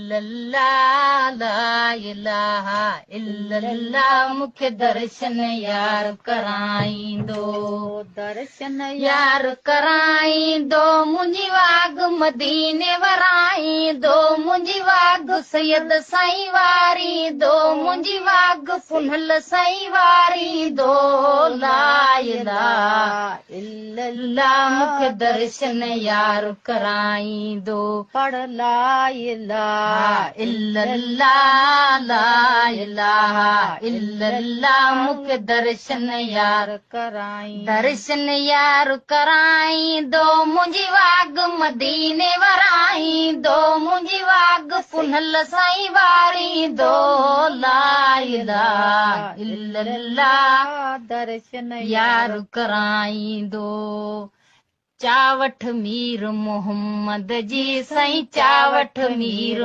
الا الله لا اله الا الله مون کي درشن يار ڪرائيندو. درشن يار ڪرائيندو منهنجي واڳ مديني ورائيندو منهنجي واڳ سيد سائين واريندو منهنجي واڳ پنهل سائين واريندو لا اله الا الله مون کي الله درشن يار ڪرائيندو. پڙهه لا اله الا الله لا اله الا الله مون کي درشن يار ڪرائيندو. درشن يار ڪرائيندو منهنجي واڳ مديني ورائيندو منهنجي واڳ پنهل سائين واريندو لا اله الا الله درشن يار ڪرائيندو. چاوٺ مير محمد جي سائين چاوٺ مير.